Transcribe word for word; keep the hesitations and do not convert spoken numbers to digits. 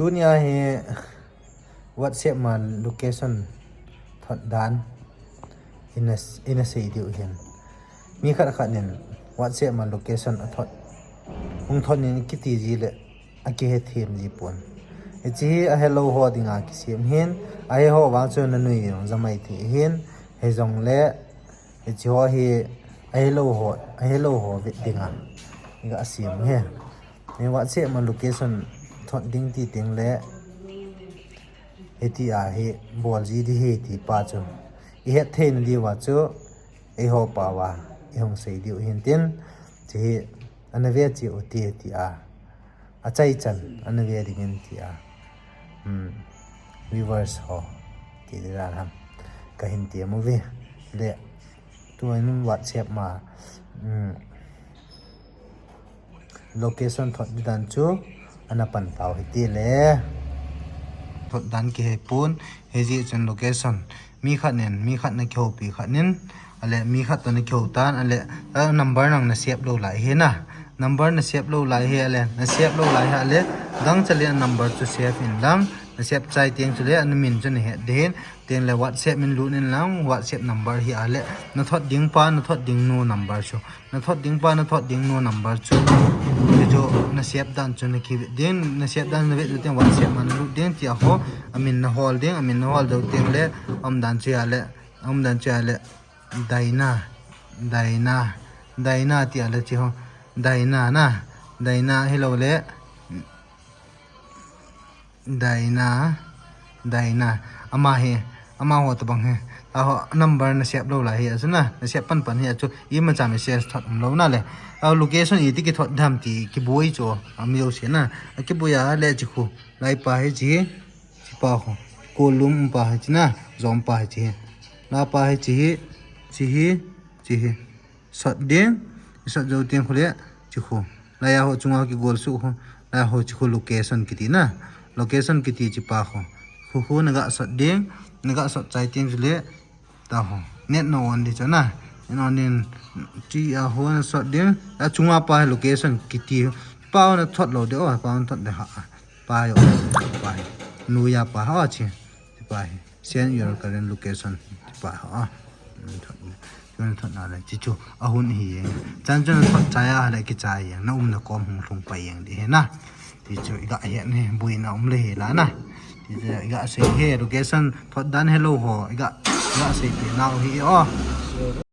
Tunia hi WhatsApp ma location thot dan ina, ina sei diu hin. Mi khat khat nin WhatsApp ma location a thot, hung thot nin kiti ji le a kihe them ji pon. Hichi hi a hello ho dinga kisem hin, a he ho vang chu na nui jong jamai thei hin, he jong le, hichi ho hi a hello ho, a hello ho vet dinga iga sem hi. Ni WhatsApp ma location thot ding ti teng le, hiti a hi bol ji di hi ti pa chu i het thei na diu va chu, ei ho pa va i hung sei diu hin tin, chi hi ana ve chi u ti ti a, a chai chan ana ve ding in ti a, um, viewers ho ti di dan ham ka hin ti mu ve le, tu in WhatsApp ma, um, location thot di dan chu ana pan tau hiti le. Thot dan kihe pon, he ji chun location. Mi khat nin, mi khat na kihoupi khat nin, ale mi khat to na kihou tan, ale, eh, number nang na save lou lai hi na. Number na save lou lai hi, ale, na save lou lai hi, ale, gang cha le number chu save in lang, na save chai teng chu le, ana min chu na het ding hin, teng le WhatsApp min lut in lang, WhatsApp number hi, ale, na thot ding pa, na thot ding nu number chu. Na thot ding pa, na thot ding nu number chu. Chu na save dan chu na kivet ding, na save dan na vet ding teng WhatsApp ma na lut ding ti a ho, a min na hol ding, a min na hol dou teng le, um dan chu a le, um dan chu a le, Daina, Daina, Daina ti a le chi ho, Daina na, Daina hi lou le, Daina, Daina. Ama hi, ama ho tabang hi. A ho number na save lou lai hi, a chu na, na save pan pan hi, a chu ima cha message thot um lou na le. A location iti kithot dam ti kiboi chu, a mi lou si na. A kiboi a le chi khu. Lai pa hi chi, chi pa khu. Kolum pa hi chi na, zom pa hi chi. La pa hi chi, chi, chi. Sot ding, i sot jou teng khu le, chi khu. Lai a ho chunga kigol su khu, lai a ho chi khu location kiti na. Location kiti chi pa khu. Khu khu na ga sot ding, na ga sot chai teng chu le, ta ho. Net na on di chu na. Net on din, chi a ho na sot ding, a chunga pa location kiti. Pa ho na thot lou de, o, pa ho na thot de ha. Pa yo, pa hi. Nu ya pa ha chi. Chi pa hi. Send your current location. Chi pa ha. Thot, thot na le. Chi chu. A hun hi ye. Chan chun thot chai a le ki chai ye. Na um na kom hung lhung pa yeng di he na. Chi chu i ga he ni. Bui na um le he la na. Chi chu i ga sei he. Location thot dan hello ho. I ga, i ga sei pi na hi o.